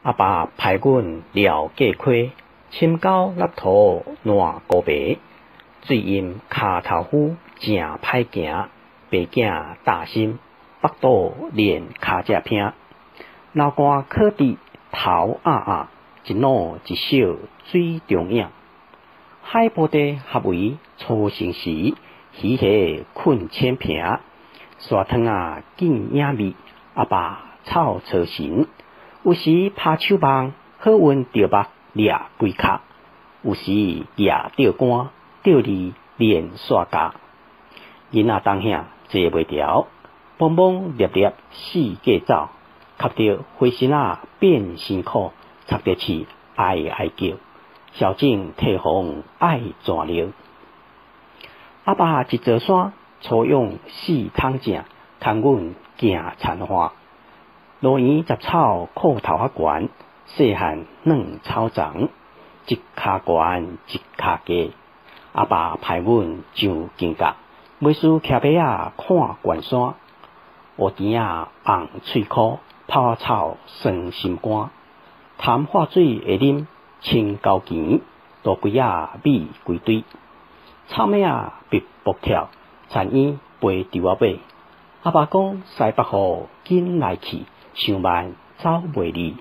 阿爸排阮廖過溪，深溝納土爛孤白，水淹跤頭夫誠歹行，白囝擔心腹肚連跤隻拼，流汗可滴頭壓壓，一老一少水中影。海埔地合圍初成時，魚蝦睏淺坪，沙湯仔見影味，阿爸臭粗神。有時拍手夢，好運著目掠規跤；有時舉釣竿，釣魚連紲咬。囡仔當兄坐袂牢，懵懵粒粒四界走，磕著花心仔變辛苦，插著刺哀哀叫。消腫退紅愛全力。阿爸一座山，粗勇四桶正，牽阮行田岸。路園雜草褲頭較懸，細漢軟草叢，一跤懸一跤低。阿爸派阮上肩胛，袂輸騎馬仔看懸山。烏甜仔紅喙箍，泡仔草酸心肝。潭化水會啉，穿高墘，大櫃仔米規堆。草尾仔瀑布跳，田嬰飛稻仔尾。阿爸講西北雨緊來去，傷慢走袂離。